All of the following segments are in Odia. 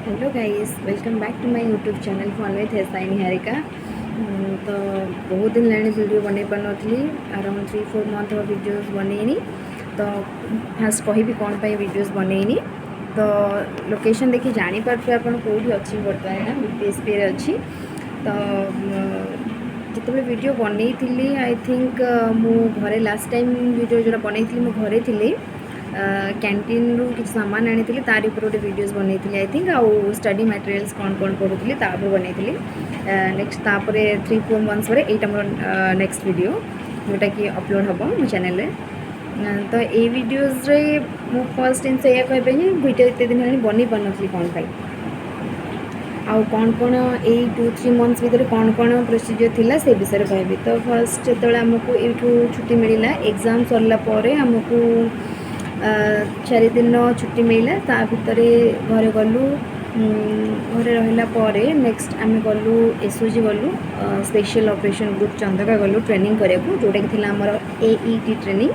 Hello guys, welcome back to my YouTube channel, Fun with SI Niharika. ତ ବହୁତ ଦିନ ହେଲାଣି ଭିଡ଼ିଓ ବନେଇ ପାରୁନଥିଲି। ଆରାଉଣ୍ଡ 3-4 ମନ୍ଥ ହେବ ଭିଡ଼ିଓଜ୍ ବନେଇନି। ତ ଫାଷ୍ଟ କହିବି କ'ଣ ପାଇଁ ଭିଡ଼ିଓଜ୍ ବନେଇନି। ତ ଲୋକେସନ୍ ଦେଖି ଜାଣିପାରୁଥିବେ ଆପଣ କେଉଁଠି ଅଛି ବର୍ତ୍ତମାନ ନା, ବିପିଏସ୍ପିରେ ଅଛି। ତ ଯେତେବେଳେ ଭିଡ଼ିଓ ବନେଇଥିଲି, I think ମୁଁ ଘରେ, ଲାଷ୍ଟ ଟାଇମ୍ ଭିଡ଼ିଓ ଯେଉଁଟା ବନେଇଥିଲି, ମୁଁ ଘରେ ଥିଲି। କ୍ୟାଣ୍ଟିନ୍ରୁ କିଛି ସାମାନ ଆଣିଥିଲି, ତାରି ଉପରେ ଗୋଟେ ଭିଡ଼ିଓଜ୍ ବନେଇଥିଲି I think. ଆଉ ଷ୍ଟଡ଼ି ମ୍ୟାଟେରିଆଲ୍ସ କ'ଣ କ'ଣ ପଢ଼ୁଥିଲି, ତା ଉପରେ ବନେଇଥିଲି। ନେକ୍ସଟ ତାପରେ 3-4 ମନ୍ଥସ୍ ପରେ ଏଇଟା ମୋର ନେକ୍ସଟ ଭିଡ଼ିଓ, ଯେଉଁଟାକି ଅପଲୋଡ଼ ହେବ ମୋ ଚ୍ୟାନେଲରେ। ତ ଏଇ ଭିଡ଼ିଓଜରେ ମୁଁ ଫାର୍ଷ୍ଟ ଜିନିଷ ଏଇଆ କହିବି ଯେ ଭିଡ଼ିଓ ଏତେ ଦିନ ହେଲାଣି ବନେଇ ପାରୁନଥିଲି କ'ଣ ପାଇଁ ଆଉ କ'ଣ କ'ଣ ଏଇ 2-3 ମନ୍ଥସ୍ ଭିତରେ କ'ଣ କ'ଣ ପ୍ରୋସିଜିଓର ଥିଲା, ସେ ବିଷୟରେ କହିବି। ତ ଫାର୍ଷ୍ଟ ଯେତେବେଳେ ଆମକୁ ଏଇଠୁ ଛୁଟି ମିଳିଲା, ଏକ୍ଜାମ୍ ସରିଲା ପରେ ଆମକୁ 4 ଦିନ ଛୁଟି ମିଳିଲା। ତା ଭିତରେ ଘରେ ଗଲୁ। ଘରେ ରହିଲା ପରେ ନେକ୍ସଟ ଆମେ ଗଲୁ, ଏସ୍ଓଜି ଗଲୁ, ସ୍ପେଶିଆଲ୍ ଅପରେସନ୍ ଗ୍ରୁପ୍ ଚନ୍ଦକା ଗଲୁ ଟ୍ରେନିଂ କରିବାକୁ, ଯେଉଁଟାକି ଥିଲା ଆମର AET training,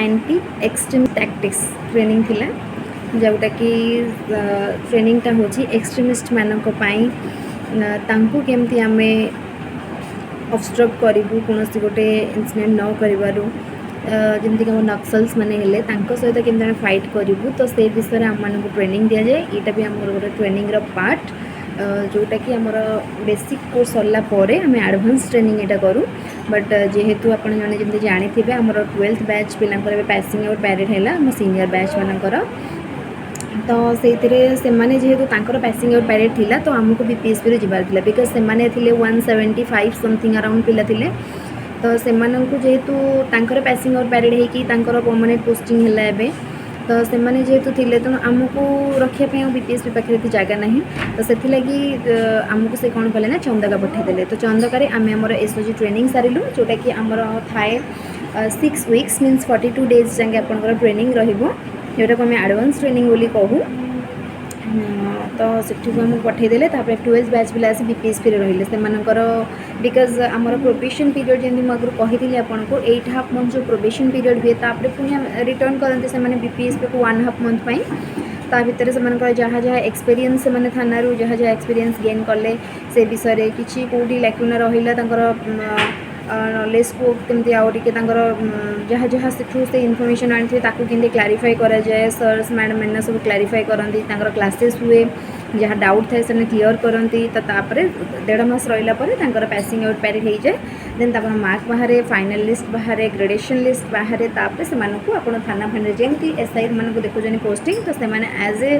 anti extreme tactics training ଥିଲା, ଯେଉଁଟାକି ଟ୍ରେନିଂଟା ହେଉଛି ଏକ୍ସଟ୍ରିମିଷ୍ଟମାନଙ୍କ ପାଇଁ, ତାଙ୍କୁ କେମିତି ଆମେ ଅବଷ୍ଟ୍ରକ୍ଟ କରିବୁ କୌଣସି ଗୋଟେ ଇନସିଡେଣ୍ଟ ନ କରିବାରୁ। ଯେମିତିକି ଆମ ନକ୍ସଲ୍ସ ମାନେ ହେଲେ, ତାଙ୍କ ସହିତ କେମିତି ଆମେ ଫାଇଟ୍ କରିବୁ, ତ ସେ ବିଷୟରେ ଆମମାନଙ୍କୁ ଟ୍ରେନିଂ ଦିଆଯାଏ। ଏଇଟା ବି ଆମର ଗୋଟେ ଟ୍ରେନିଂର ପାର୍ଟ, ଯେଉଁଟାକି ଆମର ବେସିକ୍ କୋର୍ସ ସରିଲା ପରେ ଆମେ ଆଡ଼ଭାନ୍ସ ଟ୍ରେନିଂ ଏଇଟା କରୁ। ବଟ୍ ଯେହେତୁ ଆପଣ ଜଣେ ଯେମିତି ଜାଣିଥିବେ, ଆମର 12th batch ପିଲାଙ୍କର ଏବେ ପାସିଂ ଆଉଟ୍ ପ୍ୟାରେଡ଼ ହେଲା, ଆମ ସିନିୟର ବ୍ୟାଚ୍ ମାନଙ୍କର। ତ ସେଇଥିରେ ସେମାନେ ଯେହେତୁ ତାଙ୍କର ପାସିଂ ଆଉଟ୍ ପ୍ୟାରେଡ଼ ଥିଲା, ତ ଆମକୁ ବିପିଏସ୍ପିରେ ଯିବାର ଥିଲା, because ସେମାନେ ଥିଲେ 175 ସମଥିଙ୍ଗ ଆରାଉଣ୍ଡ ପିଲା ଥିଲେ। ତ ସେମାନଙ୍କୁ ଯେହେତୁ ତାଙ୍କର ପାସିଂ ଆଉଟ୍ ପ୍ୟାରେଡ଼ ହେଇକି ତାଙ୍କର ପରମାନେଣ୍ଟ ପୋଷ୍ଟିଂ ହେଲା ଏବେ, ତ ସେମାନେ ଯେହେତୁ ଥିଲେ, ତେଣୁ ଆମକୁ ରଖିବା ପାଇଁ ଆଉ ବିପିଏସ୍ପି ପାଖରେ ଏତେ ଜାଗା ନାହିଁ। ତ ସେଥିଲାଗି ଆମକୁ ସେ କ'ଣ କଲେ ନା ଚନ୍ଦକା ପଠାଇଦେଲେ। ତ ଚନ୍ଦକାରେ ଆମେ ଆମର ଏସ୍ଓଜି ଟ୍ରେନିଂ ସାରିଲୁ, ଯେଉଁଟାକି ଆମର ଥାଏ 6 weeks, means 42 days ଯାଏଁ ଆପଣଙ୍କର ଟ୍ରେନିଂ ରହିବ, ଯେଉଁଟାକୁ ଆମେ ଆଡ଼ଭାନ୍ସ ଟ୍ରେନିଂ ବୋଲି କହୁ। ତ ସେଠିକୁ ଆମକୁ ପଠାଇଦେଲେ। ତାପରେ 12th batch ପିଲା ଆସି ବିପିଏସ୍ପିରେ ରହିଲେ ସେମାନଙ୍କର, because ଆମର ପ୍ରୋବେସନ୍ ପିରିୟଡ଼, ଯେମିତି ମୁଁ ଆଗରୁ କହିଥିଲି ଆପଣଙ୍କୁ, 8.5 ମନ୍ଥ ଯେଉଁ ପ୍ରୋବେସନ୍ ପିରିୟଡ଼ ହୁଏ, ତାପରେ ପୁଣି ରିଟର୍ନ କରନ୍ତି ସେମାନେ ବିପିଏସ୍ପିକୁ 1.5 ମନ୍ଥ ପାଇଁ। ତା ଭିତରେ ସେମାନଙ୍କର ଯାହା ଯାହା ଏକ୍ସପେରିଏନ୍ସ, ସେମାନେ ଥାନାରୁ ଯାହା ଯାହା ଏକ୍ସପେରିଏନ୍ସ ଗେନ୍ କଲେ, ସେ ବିଷୟରେ କିଛି କେଉଁଠି ଲାକ୍ୟୁନା ରହିଲା, ତାଙ୍କର ନଲେଜକୁ କେମିତି ଆଉ ଟିକେ ତାଙ୍କର ଯାହା ଯାହା ସେଠୁ ସେ ଇନଫର୍ମେସନ୍ ଆଣିଥିବେ, ତାକୁ କେମିତି କ୍ଲାରିଫାଏ କରାଯାଏ, ସାର୍ସ ମ୍ୟାଡ଼ାମ୍ ମାନେ ସବୁ କ୍ଲାରିଫାଏ କରନ୍ତି। ତାଙ୍କର କ୍ଲାସେସ୍ ହୁଏ, ଯାହା ଡାଉଟ୍ ଥାଏ ସେମାନେ କ୍ଲିଅର୍ କରନ୍ତି। ତ ତାପରେ 1.5 ମାସ ରହିଲା ପରେ ତାଙ୍କର ପାସିଂ ଆଉଟ୍ ପ୍ୟାରେଡ଼ ହେଇଯାଏ। ଦେନ୍ ତାଙ୍କର ମାର୍କ ବାହାରେ, ଫାଇନାଲ୍ ଲିଷ୍ଟ ବାହାରେ, ଗ୍ରେଡେସନ୍ ଲିଷ୍ଟ ବାହାରେ। ତାପରେ ସେମାନଙ୍କୁ ଆପଣ ଥାନା ଫାନାରେ ଯେମିତି ଏସ୍ I ମାନଙ୍କୁ ଦେଖୁଛନ୍ତି ପୋଷ୍ଟିଂ, ତ ସେମାନେ as a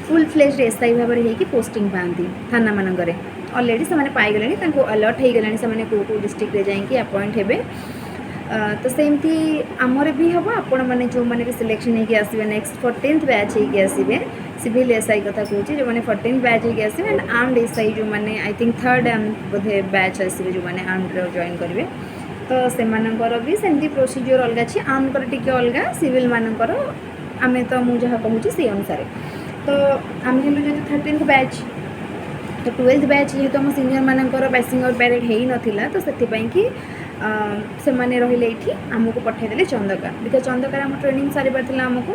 full fledged SI ଭାବରେ ହେଇକି ପୋଷ୍ଟିଂ ପାଆନ୍ତି ଥାନାମାନଙ୍କରେ। ଅଲରେଡ଼ି ସେମାନେ ପାଇଗଲେଣି, ତାଙ୍କୁ ଆଲର୍ଟ ହେଇଗଲାଣି ସେମାନେ କେଉଁ କେଉଁ ଡିଷ୍ଟ୍ରିକ୍ଟରେ ଯାଇକି ଆପଏଣ୍ଟ ହେବେ। ତ ସେମିତି ଆମର ବି ହେବ। ଆପଣମାନେ ଯେଉଁମାନେ ବି ସିଲେକ୍ସନ୍ ହେଇକି ଆସିବେ, ନେକ୍ସଟ 14th batch ହେଇକି ଆସିବେ, ସିଭିଲ୍ ଏସ୍ I କଥା କହୁଛି, ଯେଉଁମାନେ 14th batch ହେଇକି ଆସିବେ ଆଣ୍ଡ ଆର୍ମଡ ଏସ୍ I ଯେଉଁମାନେ, I think third ବୋଧେ ବ୍ୟାଚ୍ ଆସିବେ, ଯେଉଁମାନେ ଆର୍ମଡରେ ଜଏନ୍ କରିବେ, ତ ସେମାନଙ୍କର ବି ସେମିତି ପ୍ରୋସିଜିଓର ଅଲଗା ଅଛି। ଆର୍ମଙ୍କର ଟିକେ ଅଲଗା, ସିଭିଲ୍ ମାନଙ୍କର ଆମେ ତ ମୁଁ ଯାହା କହୁଛି ସେଇ ଅନୁସାରେ। ତ ଆମେ ହେଲୁ ଯେହେତୁ 13th batch, ତ 12th batch ଯେହେତୁ ଆମ ସିନିୟରମାନଙ୍କର ପାସିଂ ଆଉଟ୍ ପ୍ୟାରେଡ଼ ହେଇନଥିଲା, ତ ସେଥିପାଇଁ କି ସେମାନେ ରହିଲେ ଏଇଠି, ଆମକୁ ପଠାଇଦେଲେ ଚନ୍ଦକା, because ଚନ୍ଦକାରେ ଆମ ଟ୍ରେନିଂ ସାରିବାର ଥିଲା ଆମକୁ।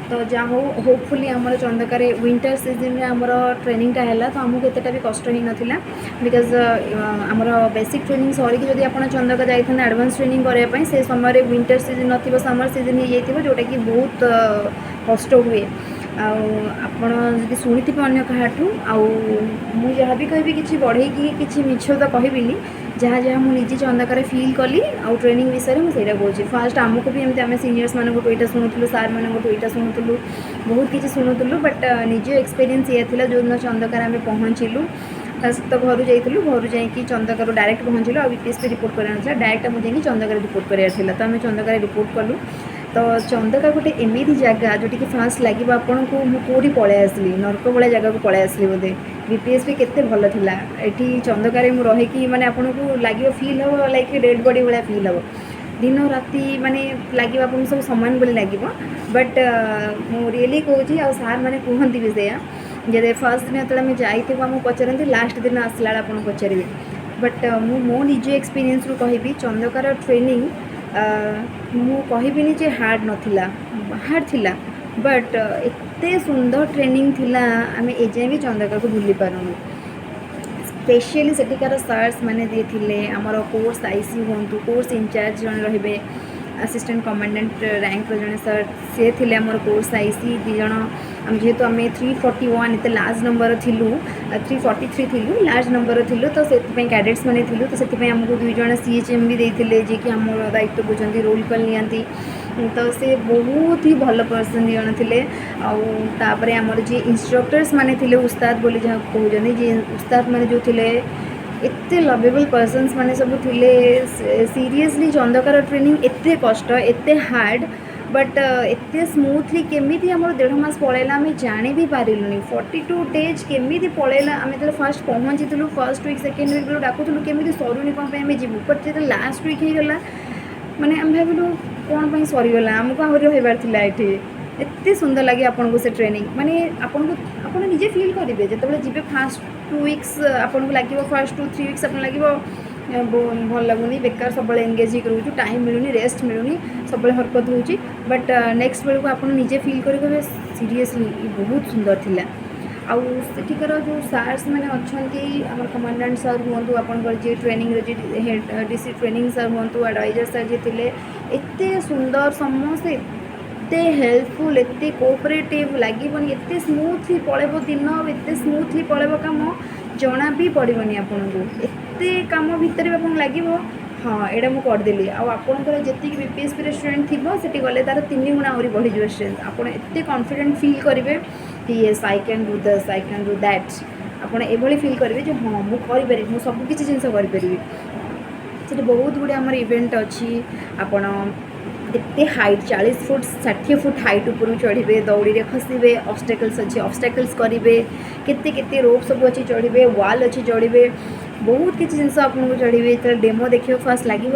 ତ ଯାହା ହଉ, ହୋପଫୁଲି ଆମର ଚନ୍ଦକାରେ ୱିଣ୍ଟର ସିଜନରେ ଆମର ଟ୍ରେନିଂଟା ହେଲା, ତ ଆମକୁ ଏତେଟା ବି କଷ୍ଟ ହେଇନଥିଲା। Because ଆମର ବେସିକ୍ ଟ୍ରେନିଂ ସରିକି ଯଦି ଆପଣ ଚନ୍ଦକା ଯାଇଥାନ୍ତେ ଆଡ଼ଭାନ୍ସ ଟ୍ରେନିଂ କରିବା ପାଇଁ, ସେ ସମୟରେ ୱିଣ୍ଟର ସିଜନ୍ ନଥିବ, ସମର ସିଜନ୍ ହେଇଯାଇଥିବ, ଯେଉଁଟାକି ବହୁତ କଷ୍ଟ ହୁଏ। ଆଉ ଆପଣ ଯଦି ଶୁଣିଥିବେ ଅନ୍ୟ କାହାଠୁ, ଆଉ ମୁଁ ଯାହା ବି କହିବି କିଛି ବଢ଼େଇକି କିଛି ମିଛ ତ କହିବିନି। ଯାହା ଯାହା ମୁଁ ନିଜେ ଚନ୍ଦକାରେ ଫିଲ୍ କଲି ଆଉ ଟ୍ରେନିଂ ବିଷୟରେ ମୁଁ ସେଇଟା କହୁଛି। ଫାର୍ଷ୍ଟ ଆମକୁ ବି ଏମିତି ଆମେ ସିନିୟର୍ସ ମାନଙ୍କଠୁ ଏଇଟା ଶୁଣୁଥିଲୁ, ସାର୍ ମାନଙ୍କଠୁ ଏଇଟା ଶୁଣୁଥିଲୁ, ବହୁତ କିଛି ଶୁଣୁଥିଲୁ। ବଟ୍ ନିଜ ଏକ୍ସପିରିଏନ୍ସ ଇଏ ଥିଲା, ଯେଉଁଦିନ ଚନ୍ଦକାରେ ଆମେ ପହଞ୍ଚିଲୁ। ଫାର୍ଷ୍ଟ ତ ଘରୁ ଯାଇଥିଲୁ, ଘରୁ ଯାଇକି ଚନ୍ଦକାରୁ ଡାଇରେକ୍ଟ ପହଞ୍ଚିଲୁ। ଆଉ ବିପିଏସ୍ପି ରିପୋର୍ଟ କରିବାର ନଥିଲା, ଡାଇରେକ୍ଟ ଆମକୁ ଯାଇକି ଚନ୍ଦକାରେ ରିପୋର୍ଟ କରିବାର ଥିଲା। ତ ଆମେ ଚନ୍ଦକାରେ ରିପୋର୍ଟ କଲୁ। ତ ଚନ୍ଦକା ଗୋଟେ ଏମିତି ଜାଗା, ଯେଉଁଠିକି ଫାର୍ଷ୍ଟ ଲାଗିବ ଆପଣଙ୍କୁ ମୁଁ କେଉଁଠି ପଳେଇ ଆସିଲି, ନର୍କ ଭଳିଆ ଜାଗାକୁ ପଳେଇ ଆସିଲି ବୋଧେ। ବିପିଏସ୍ପି କେତେ ଭଲ ଥିଲା, ଏଠି ଚନ୍ଦକାରେ ମୁଁ ରହିକି ମାନେ ଆପଣଙ୍କୁ ଲାଗିବ, ଫିଲ୍ ହେବ ଲାଇକ୍ ଡେଡ଼୍ ବଡ଼ି ଭଳିଆ ଫିଲ୍ ହେବ। ଦିନ ରାତି ମାନେ ଲାଗିବ ଆପଣଙ୍କୁ ସବୁ ସମାନ ବୋଲି ଲାଗିବ। ବଟ୍ ମୁଁ ରିଏଲି କହୁଛି, ଆଉ ସାର୍ ମାନେ କୁହନ୍ତି ବି ସେଇଆ ଯେ ଫାର୍ଷ୍ଟ ଦିନ ଯେତେବେଳେ ଆମେ ଯାଇଥିବୁ ଆମକୁ ପଚାରନ୍ତି, ଲାଷ୍ଟ ଦିନ ଆସିଲା ବେଳେ ଆପଣଙ୍କୁ ପଚାରିବେ। ବଟ୍ ମୁଁ ମୋ ନିଜ ଏକ୍ସପିରିଏନ୍ସରୁ କହିବି, ଚନ୍ଦକାର ଟ୍ରେନିଂ ମୁଁ କହିବିନି ଯେ ହାର୍ଡ଼ ନଥିଲା, ହାର୍ଡ଼ ଥିଲା, ବଟ୍ ଏତେ ସୁନ୍ଦର ଟ୍ରେନିଂ ଥିଲା, ଆମେ ଏଯାଏଁ ବି ଚନ୍ଦକାକୁ ଭୁଲି ପାରୁନୁ। ସ୍ପେଶିଆଲି ସେଠିକାର ସାର୍ସ ମାନେ ଯିଏ ଥିଲେ, ଆମର କୋର୍ସ ଆଇସି ହୁଅନ୍ତୁ, କୋର୍ସ ଇନଚାର୍ଜ ଜଣେ ରହିବେ, ଆସିଷ୍ଟାଣ୍ଟ କମାଣ୍ଡାଣ୍ଟ ର୍ୟାଙ୍କର ଜଣେ ସାର୍, ସେ ଥିଲେ ଆମର କୋର୍ସ ଆଇସି 2 ଜଣ। ଆମେ ଯେହେତୁ ଆମେ 341 ଏତେ ଲାର୍ଜ ନମ୍ବର ଥିଲୁ, 343 ଥିଲୁ, ଲାର୍ଜ ନମ୍ବର ଥିଲୁ, ତ ସେଥିପାଇଁ କ୍ୟାଡେଟ୍ସ ମାନେ ଥିଲୁ, ତ ସେଥିପାଇଁ ଆମକୁ 2 ଜଣ CHM ବି ଦେଇଥିଲେ, ଯିଏକି ଆମର ଦାୟିତ୍ୱ ବୁଝନ୍ତି, ରୋଲ୍ କଲ୍ ନିଅନ୍ତି। ତ ସେ ବହୁତ ହି ଭଲ ପର୍ସନ୍ 2 ଜଣ ଥିଲେ। ଆଉ ତାପରେ ଆମର ଯିଏ ଇନଷ୍ଟ୍ରକ୍ଟର୍ସ ମାନେ ଥିଲେ, ଉସ୍ତାଦ ବୋଲି ଯାହାକୁ କହୁଛନ୍ତି, ଯିଏ ଉସ୍ତାଦ ମାନେ ଯେଉଁ ଥିଲେ, ଏତେ ଲଭେବଲ୍ ପର୍ସନ୍ସ ମାନେ ସବୁ ଥିଲେ। ସିରିୟସଲି, ଚନ୍ଦକାର ଟ୍ରେନିଂ ଏତେ କଷ୍ଟ, ଏତେ ହାର୍ଡ଼, ବଟ୍ ଏତେ ସ୍ମୁଥଲି କେମିତି ଆମର ଦେଢ଼ ମାସ ପଳେଇଲା, ଆମେ ଜାଣି ବି ପାରିଲୁନି। 42 ଡେଜ୍ କେମିତି ପଳେଇଲା? ଆମେ ଯେତେବେଳେ ଫାର୍ଷ୍ଟ ପହଞ୍ଚିଥିଲୁ, ଫାର୍ଷ୍ଟ ୱିକ୍, ସେକେଣ୍ଡ ୱିକ୍ ବେଳକୁ ଡାକୁଥିଲୁ, କେମିତି ସରୁନି, କ'ଣ ପାଇଁ, ଆମେ ଯିବୁ। ବଟ୍ ଯେତେବେଳେ ଲାଷ୍ଟ ୱିକ୍ ହେଇଗଲା, ମାନେ ଆମେ ଭାବିଲୁ କ'ଣ ପାଇଁ ସରିଗଲା, ଆମକୁ ଆହୁରି ରହିବାର ଥିଲା ଏଠି। ଏତେ ସୁନ୍ଦର ଲାଗେ ଆପଣଙ୍କୁ ସେ ଟ୍ରେନିଂ, ମାନେ ଆପଣଙ୍କୁ ଆପଣ ନିଜେ ଫିଲ୍ କରିବେ ଯେତେବେଳେ ଯିବେ। ଫାର୍ଷ୍ଟ 2 ୱିକ୍ସ ଆପଣଙ୍କୁ ଲାଗିବ, ଫାର୍ଷ୍ଟ 2-3 ୱିକ୍ସ ଆପଣଙ୍କୁ ଲାଗିବ ଭଲ ଲାଗୁନି, ବେକାର ସବୁବେଳେ ଏନଗେଜ୍ ହେଇକି ରହୁଛୁ, ଟାଇମ୍ ମିଳୁନି, ରେଷ୍ଟ ମିଳୁନି, ସବୁବେଳେ ହରକତ ହେଉଛି। ବଟ୍ ନେକ୍ସଟ ବେଳକୁ ଆପଣ ନିଜେ ଫିଲ୍ କରିବେ, ସିରିୟସଲି ବହୁତ ସୁନ୍ଦର ଥିଲା। ଆଉ ସେଠିକାର ଯେଉଁ ସାର୍ସ ମାନେ ଅଛନ୍ତି, ଆମର କମାଣ୍ଡାଣ୍ଟ ସାର୍ ହୁଅନ୍ତୁ, ଆପଣଙ୍କର ଯିଏ ଟ୍ରେନିଂର ଯିଏ ହେଡ଼ ଡିସି ଟ୍ରେନିଂ ସାର୍ ହୁଅନ୍ତୁ, ଆଡ଼ଭାଇଜର ସାର୍ ଯିଏ ଥିଲେ, ଏତେ ସୁନ୍ଦର, ସମସ୍ତେ ଏତେ ହେଲ୍ପଫୁଲ୍, ଏତେ କୋଅପରେଟିଭ୍। ଲାଗିବନି, ଏତେ ସ୍ମୁଥଲି ପଳେଇବ ଦିନ ଆଉ ଏତେ ସ୍ମୁଥଲି ପଳେଇବ କାମ, ଜଣା ବି ପଡ଼ିବନି ଆପଣଙ୍କୁ। ଏତେ କାମ ଭିତରେ ବି ଆପଣଙ୍କୁ ଲାଗିବ, ହଁ, ଏଇଟା ମୁଁ କରିଦେଲି। ଆଉ ଆପଣଙ୍କର ଯେତିକି ବିପିଏସ୍ପିର ଷ୍ଟ୍ରେନ୍ଥ ଥିବ, ସେଠି ଗଲେ ତା'ର 3 ଗୁଣା ଆହୁରି ବଢ଼ିଯିବ ଷ୍ଟ୍ରେନ୍ଥ। ଆପଣ ଏତେ କନଫିଡେଣ୍ଟ ଫିଲ୍ କରିବେ କି "Yes, I can do this, I can do that." ଆପଣ ଏଭଳି ଫିଲ୍ କରିବେ ଯେ ହଁ, ମୁଁ କରିପାରିବି, ମୁଁ ସବୁ କିଛି ଜିନିଷ କରିପାରିବି। ସେଠି ବହୁତ ଗୁଡ଼ିଏ ଆମର ଇଭେଣ୍ଟ ଅଛି। ଆପଣ ଏତେ ହାଇଟ୍, 40 ଫୁଟ, 60 ଫୁଟ ହାଇଟ୍ ଉପରକୁ ଚଢ଼ିବେ, ଦଉଡ଼ିରେ ଖସିବେ, ଅବଷ୍ଟାକଲ୍ସ ଅଛି, ଅବଷ୍ଟାକଲ୍ସ କରିବେ, କେତେ କେତେ ରୋପ୍ ସବୁ ଅଛି ଚଢ଼ିବେ, ୱାଲ୍ ଅଛି ଚଢ଼ିବେ, ବହୁତ କିଛି ଜିନିଷ ଆପଣଙ୍କୁ ଚଢ଼ିବେ। ଯେତେବେଳେ ଡେମୋ ଦେଖିବ, ଫାର୍ଷ୍ଟ ଲାଗିବ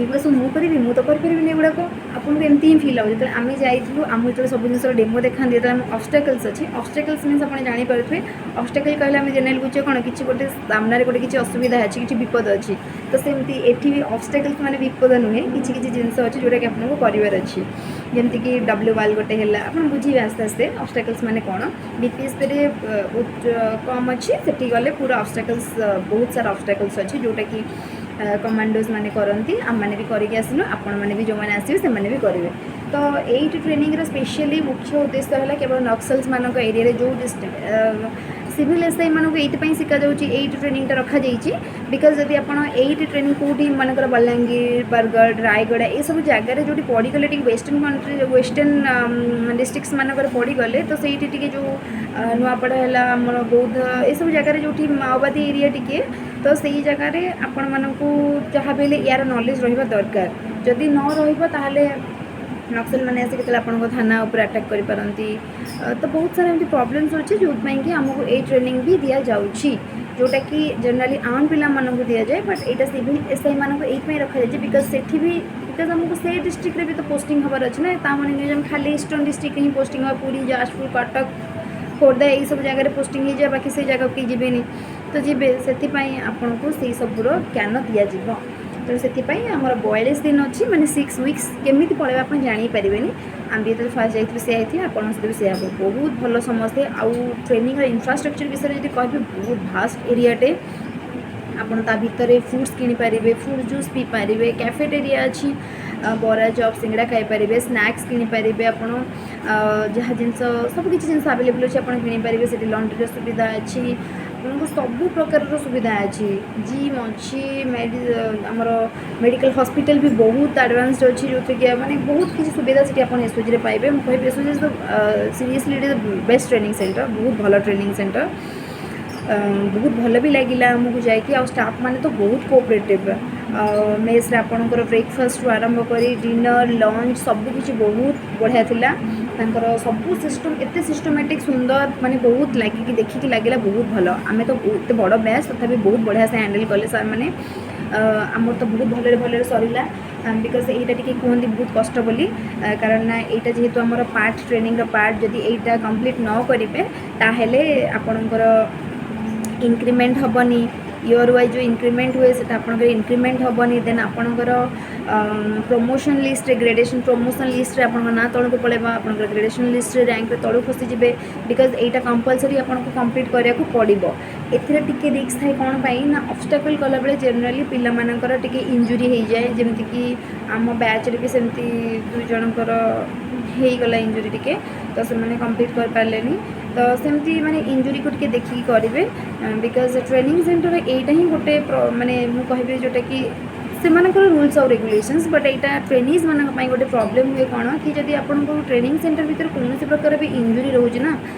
ଏଇଗୁଡ଼ା ସବୁ ମୁଁ କରିବି? ମୁଁ ତ କରିପାରିବିନି ଏଗୁଡ଼ାକ। ଆପଣଙ୍କୁ ଏମିତି ହିଁ ଫିଲ୍ ହେବ। ଯେତେବେଳେ ଆମେ ଯାଇଥିଲୁ, ଆମକୁ ଯେତେବେଳେ ସବୁ ଜିନିଷର ଡେମୋ ଦେଖାନ୍ତି, ଯେତେବେଳେ ଆମେ ଅବଷ୍ଟାକଲ୍ସ ଅଛି, ଅବଷ୍ଟାକଲ୍ସ ମିନ୍ସ ଆପଣ ଜାଣିପାରୁଥିବେ, ଅବଷ୍ଟାକଲ୍ କହିଲେ ଆମେ ଜେନେରାଲି ବୁଝିବେ କ'ଣ? କିଛି ଗୋଟେ ସାମ୍ନାରେ ଗୋଟେ କିଛି ଅସୁବିଧା ଅଛି, କିଛି ବିପଦ ଅଛି। ତ ସେମିତି ଏଠି ବି ଅବଷ୍ଟାକଲ୍ସ ମାନେ ବିପଦ ନୁହେଁ, କିଛି କିଛି ଜିନିଷ ଅଛି ଯେଉଁଟାକି ଆପଣଙ୍କୁ କରିବାର ଅଛି, ଯେମିତିକି ଡବ୍ଲ୍ୟୁ ୱାଲ୍ ଗୋଟେ ହେଲା। ଆପଣ ବୁଝିବେ ଆସ୍ତେ ଆସ୍ତେ ଅବଷ୍ଟାକଲ୍ସ ମାନେ କ'ଣ। ବିପିଏସ୍ପିରେ ବହୁତ କମ୍ ଅଛି, ସେଠି ଗଲେ ପୁରା ଅବଷ୍ଟାକଲ୍ସ, ବହୁତ ସାରା ଅବଷ୍ଟାକଲ୍ସ ଅଛି, ଯେଉଁଟାକି କମାଣ୍ଡୋଜ ମାନେ କରନ୍ତି। ଆମମାନେ ବି କରିକି ଆସିଲୁ, ଆପଣମାନେ ବି ଯେଉଁମାନେ ଆସିବେ ସେମାନେ ବି କରିବେ। ତ ଏଇଠି ଟ୍ରେନିଂର ସ୍ପେଶିଆଲି ମୁଖ୍ୟ ଉଦ୍ଦେଶ୍ୟ ହେଲା କେବଳ ନକ୍ସଲ୍ସ ମାନଙ୍କ ଏରିଆରେ ଯେଉଁ ଡିଷ୍ଟ୍ରିକ୍ଟ, ସିଭିଲ୍ ଏସ୍ଆଇ ମାନଙ୍କୁ ଏଇଥିପାଇଁ ଶିଖାଯାଉଛି, ଏଇଠି ଟ୍ରେନିଂଟା ରଖାଯାଇଛି, because ଯଦି ଆପଣ ଏଇଠି ଟ୍ରେନିଂ କେଉଁଠି ମନେକର ବଲାଙ୍ଗୀର, ବରଗଡ଼, ରାୟଗଡ଼ା ଏସବୁ ଜାଗାରେ ଯେଉଁଠି ପଡ଼ିଗଲେ, ଟିକେ ୱେଷ୍ଟର୍ଣ୍ଣ କଣ୍ଟ୍ରି, ୱେଷ୍ଟର୍ଣ୍ଣ ଡିଷ୍ଟ୍ରିକ୍ଟସ୍ ମାନଙ୍କରେ ପଡ଼ିଗଲେ, ତ ସେଇଠି ଟିକେ ଯେଉଁ ନୂଆପଡ଼ା ହେଲା, ଆମର ବୌଦ୍ଧ, ଏସବୁ ଜାଗାରେ ଯେଉଁଠି ମାଓବାଦୀ ଏରିଆ ଟିକେ, ତ ସେଇ ଜାଗାରେ ଆପଣମାନଙ୍କୁ ଯାହା ବି ହେଲେ ୟାର ନଲେଜ୍ ରହିବା ଦରକାର। ଯଦି ନ ରହିବ, ତାହେଲେ ନକ୍ସଲ ମାନେ ଆସି କେତେବେଳେ ଆପଣଙ୍କ ଥାନା ଉପରେ ଆଟାକ୍ କରିପାରନ୍ତି। ତ ବହୁତ ସାରା ଏମିତି ପ୍ରୋବ୍ଲେମ୍ସ ଅଛି, ଯେଉଁଥିପାଇଁ କି ଆମକୁ ଏଇ ଟ୍ରେନିଂ ବି ଦିଆଯାଉଛି, ଯେଉଁଟାକି ଜେନେରାଲି ଆର୍ମ ପିଲାମାନଙ୍କୁ ଦିଆଯାଏ। ବଟ୍ ଏଇଟା ସିଭିଲ୍ ଏସ୍ଆଇ ମାନଙ୍କୁ ଏଇଥିପାଇଁ ରଖାଯାଇଛି, because ସେଠି ବି, because ଆମକୁ ସେ ଡିଷ୍ଟ୍ରିକ୍ଟରେ ବି ତ ପୋଷ୍ଟିଂ ହେବାର ଅଛି ନା। ତା ମାନେ ନୁହେଁ ଯେ ଆମେ ଖାଲି ଇଷ୍ଟର୍ଣ୍ଣ ଡିଷ୍ଟ୍ରିକ୍ଟରେ ହିଁ ପୋଷ୍ଟିଂ ହେବା। ପୁରୀ, ଯାଜପୁର, କଟକ, ଖୋର୍ଦ୍ଧା ଏଇସବୁ ଜାଗାରେ ପୋଷ୍ଟିଂ ହେଇଯିବ, ବାକି ସେଇ ଜାଗାକୁ କେହି ଯିବେନି। ତ ଯିବେ, ସେଥିପାଇଁ ଆପଣଙ୍କୁ ସେଇ ସବୁର ଜ୍ଞାନ ଦିଆଯିବ। ତେଣୁ ସେଥିପାଇଁ ଆମର 42 ଦିନ ଅଛି, ମାନେ 6 ୱିକ୍ସ। କେମିତି ପଳେଇବା ଆପଣ ଜାଣିପାରିବେନି। ଆମେ ବି ଯେତେବେଳେ ଫାର୍ଷ୍ଟ ଯାଇଥିଲୁ ସେୟା ହେଇଥିଲା, ଆପଣଙ୍କ ସହିତ ବି ସେୟା ହେବ। ବହୁତ ଭଲ ସମସ୍ତେ। ଆଉ ଟ୍ରେନିଂର ଇନଫ୍ରାଷ୍ଟ୍ରକ୍ଚର ବିଷୟରେ ଯଦି କହିବି, ବହୁତ ଭାଷ୍ଟ ଏରିଆଟେ। ଆପଣ ତା ଭିତରେ ଫ୍ରୁଟ୍ସ କିଣିପାରିବେ, ଫ୍ରୁଟ୍ ଜୁସ୍ ପିଇପାରିବେ, କ୍ୟାଫେଟେରିଆ ଅଛି, ବରା, ଚପ୍, ସିଙ୍ଗଡ଼ା ଖାଇପାରିବେ, ସ୍ନାକ୍ସ କିଣିପାରିବେ ଆପଣ, ଯାହା ଜିନିଷ ସବୁ କିଛି ଜିନିଷ ଆଭେଲେବୁଲ୍ ଅଛି, ଆପଣ କିଣିପାରିବେ। ସେଠି ଲଣ୍ଡ୍ରିର ସୁବିଧା ଅଛି, ଆପଣଙ୍କୁ ସବୁ ପ୍ରକାରର ସୁବିଧା ଅଛି। ଜିମ୍ ଅଛି, ଆମର ମେଡ଼ିକାଲ ହସ୍ପିଟାଲ ବି ବହୁତ ଆଡ଼ଭାନ୍ସଡ୍ ଅଛି, ଯେଉଁଥିରେ କି ମାନେ ବହୁତ କିଛି ସୁବିଧା ସେଠି ଆପଣ ଏସ୍ଓଜିରେ ପାଇବେ। ମୁଁ କହିବି SOG is seriously it is best training center। ବହୁତ ଭଲ ଟ୍ରେନିଂ ସେଣ୍ଟର, ବହୁତ ଭଲ ବି ଲାଗିଲା ଆମକୁ ଯାଇକି। ଆଉ ଷ୍ଟାଫ୍ ମାନେ ତ ବହୁତ କୋଅପରେଟିଭ୍। ଆଉ ମେସ୍ରେ ଆପଣଙ୍କର ବ୍ରେକଫାଷ୍ଟରୁ ଆରମ୍ଭ କରି ଡିନର୍, ଲଞ୍ଚ ସବୁକିଛି ବହୁତ ବଢ଼ିଆ ଥିଲା। ତାଙ୍କର ସବୁ ସିଷ୍ଟମ୍ ଏତେ ସିଷ୍ଟମେଟିକ୍, ସୁନ୍ଦର, ମାନେ ବହୁତ ଲାଗିକି ଦେଖିକି ଲାଗିଲା ବହୁତ ଭଲ। ଆମେ ତ ଏତେ ବଡ଼ ବ୍ୟାଚ୍, ତଥାପି ବହୁତ ବଢ଼ିଆ ସେ ହ୍ୟାଣ୍ଡେଲ୍ କଲେ ସାର୍ ମାନେ। ଆମର ତ ବହୁତ ଭଲରେ ଭଲରେ ସରିଲା, because ଏଇଟା ଟିକେ କୁହନ୍ତି ବହୁତ କଷ୍ଟ ବୋଲି, କାରଣ ନା ଏଇଟା ଯେହେତୁ ଆମର ପାର୍ଟ, ଟ୍ରେନିଂର ପାର୍ଟ, ଯଦି ଏଇଟା କମ୍ପ୍ଲିଟ୍ ନ କରିବେ, ତାହେଲେ ଆପଣଙ୍କର ଇନକ୍ରିମେଣ୍ଟ ହେବନି। ଇୟର୍ ୱାଇଜ୍ ଯେଉଁ ଇନକ୍ରିମେଣ୍ଟ ହୁଏ, ସେଟା ଆପଣଙ୍କର ଇନକ୍ରିମେଣ୍ଟ ହେବନି। ଦେନ୍ ଆପଣଙ୍କର ପ୍ରମୋସନ୍ ଲିଷ୍ଟରେ, ଗ୍ରେଡେସନ୍ ପ୍ରମୋସନ୍ ଲିଷ୍ଟରେ ଆପଣଙ୍କ ନାଁ ତଳକୁ ପଳେଇବ। ଆପଣଙ୍କର ଗ୍ରେଡେସନ୍ ଲିଷ୍ଟରେ ର୍ୟାଙ୍କରେ ତଳକୁ ଖସିଯିବେ, because ଏଇଟା କମ୍ପଲସରି ଆପଣଙ୍କୁ କମ୍ପ୍ଲିଟ୍ କରିବାକୁ ପଡ଼ିବ। ଏଥିରେ ଟିକେ ରିସ୍କ ଥାଏ। କ'ଣ ପାଇଁ ନା ଅବଷ୍ଟାକଲ୍ କଲାବେଳେ ଜେନେରାଲି ପିଲାମାନଙ୍କର ଟିକେ ଇଞ୍ଜୁରି ହେଇଯାଏ। ଯେମିତିକି ଆମ ବ୍ୟାଚ୍ରେ ବି ସେମିତି ଦୁଇ ଜଣଙ୍କର ହେଇଗଲା ଇଞ୍ଜୁରି ଟିକେ, ତ ସେମାନେ କମ୍ପ୍ଲିଟ୍ କରିପାରିଲେନି। ତ ସେମିତି ମାନେ ଇଞ୍ଜୁରିକୁ ଟିକେ ଦେଖିକି କରିବେ, because training ସେଣ୍ଟରରେ ଏଇଟା ହିଁ ଗୋଟେ ମାନେ ମୁଁ କହିବି ଯେଉଁଟାକି ସେମାନଙ୍କର ରୁଲ୍ସ ଆଉ ରେଗୁଲେସନ୍ସ। ବଟ୍ ଏଇଟା ଟ୍ରେନିଜ୍ ମାନଙ୍କ ପାଇଁ ଗୋଟେ ପ୍ରୋବ୍ଲେମ୍ ହୁଏ। କ'ଣ କି ଯଦି ଆପଣଙ୍କୁ ଟ୍ରେନିଂ ସେଣ୍ଟର ଭିତରେ କୌଣସି ପ୍ରକାର ବି ଇଞ୍ଜୁରି ରହୁଛି ନା,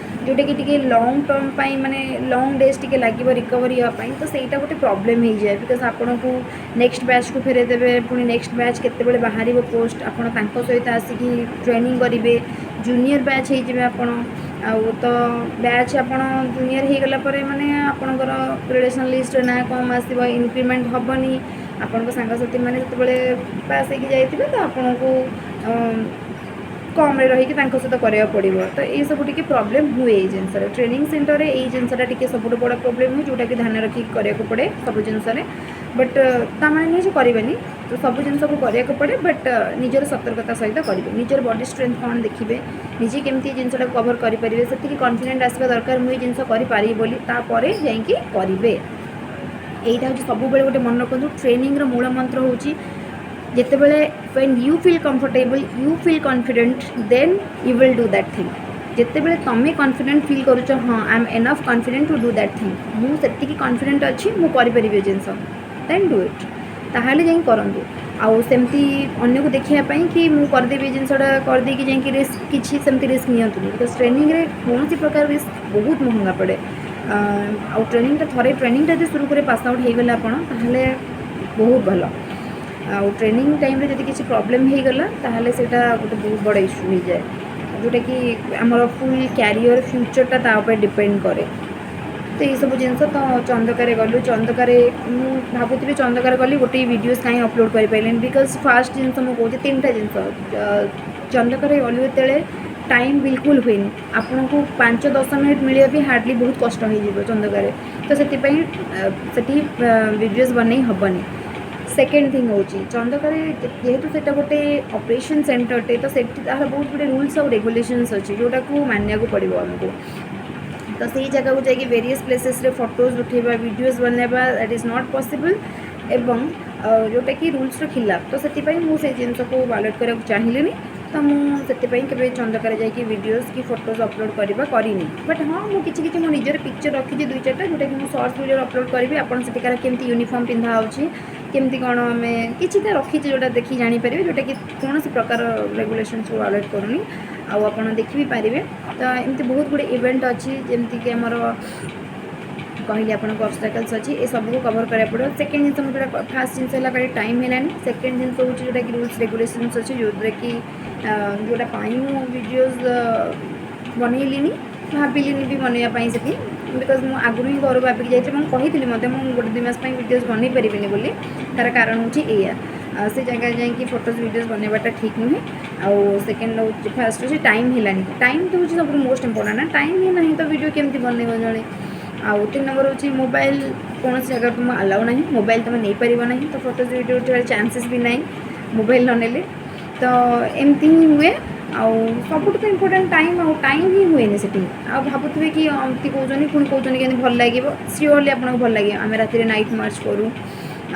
ଯେଉଁଟାକି ଟିକେ ଲଙ୍ଗ୍ ଟର୍ମ ପାଇଁ, ମାନେ ଲଙ୍ଗ୍ ଡେଜ୍ ଟିକେ ଲାଗିବ ରିକଭରି ହେବା ପାଇଁ, ତ ସେଇଟା ଗୋଟେ ପ୍ରୋବ୍ଲେମ୍ ହେଇଯାଏ, because ଆପଣଙ୍କୁ ନେକ୍ସଟ ବ୍ୟାଚ୍କୁ ଫେରାଇ ଦେବେ। ପୁଣି ନେକ୍ସଟ ବ୍ୟାଚ୍ କେତେବେଳେ ବାହାରିବ ପୋଷ୍ଟ, ଆପଣ ତାଙ୍କ ସହିତ ଆସିକି ଟ୍ରେନିଂ କରିବେ, ଜୁନିୟର ବ୍ୟାଚ୍ ହେଇଯିବେ ଆପଣ। ଆଉ ତ ବ୍ୟାଚ୍ ଆପଣ ଜୁନିୟର ହେଇଗଲା ପରେ ମାନେ ଆପଣଙ୍କର ଗ୍ରେଡେସନ୍ ଲିଷ୍ଟରେ ନାଁ କମ୍ ଆସିବ, ଇନକ୍ରିମେଣ୍ଟ ହେବନି। ଆପଣଙ୍କ ସାଙ୍ଗସାଥିମାନେ ଯେତେବେଳେ ପାସ୍ ହେଇକି ଯାଇଥିବେ, ତ ଆପଣଙ୍କୁ କମ୍ରେ ରହିକି ତାଙ୍କ ସହିତ କରିବାକୁ ପଡ଼ିବ। ତ ଏଇସବୁ ଟିକେ ପ୍ରୋବ୍ଲେମ୍ ହୁଏ ଏଇ ଜିନିଷରେ। ଟ୍ରେନିଂ ସେଣ୍ଟରରେ ଏଇ ଜିନିଷଟା ଟିକେ ସବୁଠୁ ବଡ଼ ପ୍ରୋବ୍ଲେମ୍ ହୁଏ, ଯେଉଁଟାକି ଧ୍ୟାନ ରଖିକି କରିବାକୁ ପଡ଼େ ସବୁ ଜିନିଷରେ। ବଟ୍ ତା ମାନେ ନୁହେଁ ଯେ କରିବେନି। ତ ସବୁ ଜିନିଷକୁ କରିବାକୁ ପଡ଼େ, ବଟ୍ ନିଜର ସତର୍କତା ସହିତ କରିବେ। ନିଜର ବଡି ଷ୍ଟ୍ରେନ୍ଥ କ'ଣ ଦେଖିବେ, ନିଜେ କେମିତି ଏ ଜିନିଷଟାକୁ କଭର୍ କରିପାରିବେ, ସେତିକି କନଫିଡେଣ୍ଟ ଆସିବା ଦରକାର, ମୁଁ ଏଇ ଜିନିଷ କରିପାରିବି ବୋଲି। ତାପରେ ଯାଇକି କରିବେ। ଏଇଟା ହେଉଛି ସବୁବେଳେ ଗୋଟେ ମନେ ରଖନ୍ତୁ, ଟ୍ରେନିଂର ମୂଳ ମନ୍ତ୍ର ହେଉଛି ଯେତେବେଳେ when you feel comfortable, you feel confident, then you will do that thing. ଯେତେବେଳେ ତୁମେ କନଫିଡେଣ୍ଟ ଫିଲ୍ କରୁଛ, ହଁ, I am enough confident to do that thing, ମୁଁ ସେତିକି କନଫିଡେଣ୍ଟ ଅଛି, ମୁଁ କରିପାରିବି ଏ ଜିନିଷ, then do it. ତାହେଲେ ଯାଇ କରନ୍ତୁ। ଆଉ ସେମିତି ଅନ୍ୟକୁ ଦେଖିବା ପାଇଁ କି ମୁଁ କରିଦେବି ଏ ଜିନିଷଟା, କରିଦେଇକି ଯାଇକି ରିସ୍କ କିଛି ସେମିତି ରିସ୍କ ନିଅନ୍ତୁନି, because ଟ୍ରେନିଂରେ କୌଣସି ପ୍ରକାର ରିସ୍କ ବହୁତ ମହଙ୍ଗା ପଡ଼େ। ଆଉ ଟ୍ରେନିଂଟା ଥରେ ଟ୍ରେନିଂଟା ଯଦି ସୁରୁଖୁରୁରେ ପାସ୍ ଆଉଟ୍ ହେଇଗଲେ ଆପଣ, ତାହେଲେ ବହୁତ ଭଲ। ଆଉ ଟ୍ରେନିଂ ଟାଇମ୍ରେ ଯଦି କିଛି ପ୍ରୋବ୍ଲେମ୍ ହେଇଗଲା, ତାହେଲେ ସେଇଟା ଗୋଟେ ବହୁତ ବଡ଼ ଇସ୍ୟୁ ହେଇଯାଏ, ଯେଉଁଟାକି ଆମର ଫୁଲ୍ କ୍ୟାରିୟର ଫ୍ୟୁଚର୍ଟା ତା ଉପରେ ଡିପେଣ୍ଡ କରେ। ତ ଏଇସବୁ ଜିନିଷ। ତ ଚନ୍ଦକାରେ ଗଲୁ। ଚନ୍ଦକାରେ ମୁଁ ଭାବୁଥିଲି, ଚନ୍ଦକାରେ ଗଲି, ଗୋଟେ ଭିଡ଼ିଓସ୍ କାହିଁ ଅପଲୋଡ଼ କରିପାରିଲିନି? Because first ଜିନିଷ ମୁଁ କହୁଛି, ତିନିଟା ଜିନିଷ। ଚନ୍ଦକାରେ ଗଲୁ ଯେତେବେଳେ, ଟାଇମ୍ ବିଲକୁଲ ହୁଏନି। ଆପଣଙ୍କୁ 5-10 ମିନିଟ୍ ମିଳିବା ବି ହାର୍ଡ଼ଲି ବହୁତ କଷ୍ଟ ହେଇଯିବ ଚନ୍ଦକାରେ। ତ ସେଥିପାଇଁ ସେଠି ଭିଡ଼ିଓସ୍ ବନେଇ ହେବନି। ସେକେଣ୍ଡ ଥିଙ୍ଗ ହେଉଛି, ଚନ୍ଦକାରେ ଯେହେତୁ ସେଇଟା ଗୋଟେ ଅପରେସନ୍ ସେଣ୍ଟରଟେ, ତ ସେଠି ତାହାର ବହୁତ ଗୁଡ଼ିଏ ରୁଲ୍ସ ଆଉ ରେଗୁଲେସନ୍ସ ଅଛି, ଯେଉଁଟାକୁ ମାନିବାକୁ ପଡ଼ିବ ଆମକୁ। ତ ସେଇ ଜାଗାକୁ ଯାଇକି ଭେରିୟସ୍ ପ୍ଲେସେସ୍ରେ ଫଟୋଜ୍ ଉଠାଇବା, ଭିଡ଼ିଓଜ୍ ବନେଇବା, that is not possible ଏବଂ ଯେଉଁଟାକି ରୁଲ୍ସର ଖିଲାପ। ତ ସେଥିପାଇଁ ମୁଁ ସେଇ ଜିନିଷକୁ ଭାୟୋଲେଟ୍ କରିବାକୁ ଚାହିଁଲିନି। ତ ମୁଁ ସେଥିପାଇଁ କେବେ ଚନ୍ଦକାରେ ଯାଇକି ଭିଡ଼ିଓଜ୍ କି ଫଟୋଜ୍ ଅପଲୋଡ଼ କରିବା କରିନି। ବଟ୍ ହଁ, ମୁଁ କିଛି କିଛି ମୋ ନିଜର ପିକ୍ଚର୍ ରଖିଛି ଦୁଇ ଚାରିଟା, ଯେଉଁଟାକି ମୁଁ ସର୍ଟସ୍ ଭିଡ଼ିଓରେ ଅପଲୋଡ଼ କରିବି। ଆପଣ ସେଠିକାର କେମିତି ୟୁନିଫର୍ମ ପିନ୍ଧା ହେଉଛି, କେମିତି କ'ଣ, ଆମେ କିଛିଟା ରଖିଛି, ଯେଉଁଟା ଦେଖିକି ଜାଣିପାରିବେ, ଯେଉଁଟାକି କୌଣସି ପ୍ରକାର ରେଗୁଲେସନ୍ସକୁ ଭାୟୋଲେଟ୍ କରୁନି ଆଉ ଆପଣ ଦେଖି ବି ପାରିବେ। ତ ଏମିତି ବହୁତ ଗୁଡ଼ିଏ ଇଭେଣ୍ଟ ଅଛି, ଯେମିତିକି ଆମର କହିଲି ଆପଣଙ୍କୁ, ଅବଷ୍ଟାକଲ୍ସ ଅଛି, ଏସବୁକୁ କଭର୍ କରିବାକୁ ପଡ଼ିବ। ସେକେଣ୍ଡ ଜିନିଷ ମୁଁ ଯେଉଁଟା, ଫାର୍ଷ୍ଟ ଜିନିଷ ହେଲା କାଲି ଟାଇମ୍ ହେଲାନି। ସେକେଣ୍ଡ ଜିନିଷ ହେଉଛି ଯେଉଁଟାକି ରୁଲ୍ସ ରେଗୁଲେସନ୍ସ ଅଛି, ଯେଉଁଥିରେ କି ଯେଉଁଟା ପାଇଁ ମୁଁ ଭିଡ଼ିଓଜ୍ ବନେଇଲିନି, ଭାବିଲିନି ବି ବନେଇବା ପାଇଁ ସେଠି, because ମୁଁ ଆଗରୁ ହିଁ ଘରୁ ଭାବିକି ଯାଇଥିଲି। ମୁଁ କହିଥିଲି ମଧ୍ୟ, ମୁଁ ଗୋଟେ 2 ମାସ ପାଇଁ ଭିଡ଼ିଓଜ୍ ବନେଇ ପାରିବିନି ବୋଲି। ତା'ର କାରଣ ହେଉଛି ଏଇଆ, ସେ ଜାଗାରେ ଯାଇକି ଫଟୋଜ୍ ଭିଡ଼ିଓଜ୍ ବନେଇବାଟା ଠିକ୍ ନୁହେଁ। ଆଉ ସେକେଣ୍ଡ ହେଉଛି, ଫାର୍ଷ୍ଟ ହେଉଛି ଟାଇମ୍ ହେଲାନି। ଟାଇମ୍ ତ ହେଉଛି ସବୁଠୁ ମୋଷ୍ଟ ଇମ୍ପୋର୍ଟାଣ୍ଟ ନା। ଟାଇମ୍ ହିଁ ନାହିଁ ତ ଭିଡ଼ିଓ କେମିତି ବନେଇବ ଜଣେ? ଆଉ ତିନି ନମ୍ବର ହେଉଛି ମୋବାଇଲ୍ କୌଣସି ଜାଗାକୁ ତୁମ ଆଲାଉ ନାହିଁ। ମୋବାଇଲ୍ ତୁମେ ନେଇପାରିବ ନାହିଁ, ତ ଫଟୋଜ୍ ଭିଡ଼ିଓ ଉଠେଇବାର ଚାନ୍ସେସ୍ ବି ନାହିଁ ମୋବାଇଲ୍ ନ ନେଲେ। ତ ଏମିତି ହିଁ ହୁଏ। ଆଉ ସବୁଠୁ ତ ଇମ୍ପୋର୍ଟାଣ୍ଟ ଟାଇମ୍, ଆଉ ଟାଇମ୍ ହିଁ ହୁଏନି ସେଠି। ଆଉ ଭାବୁଥିବେ କି ଏମିତି କହୁଛନ୍ତି, ପୁଣି କହୁଛନ୍ତି କେମିତି ଭଲ ଲାଗିବ? ସିଓରଲି ଆପଣଙ୍କୁ ଭଲ ଲାଗିବ। ଆମେ ରାତିରେ ନାଇଟ୍ ମାର୍ଚ୍ଚ କରୁ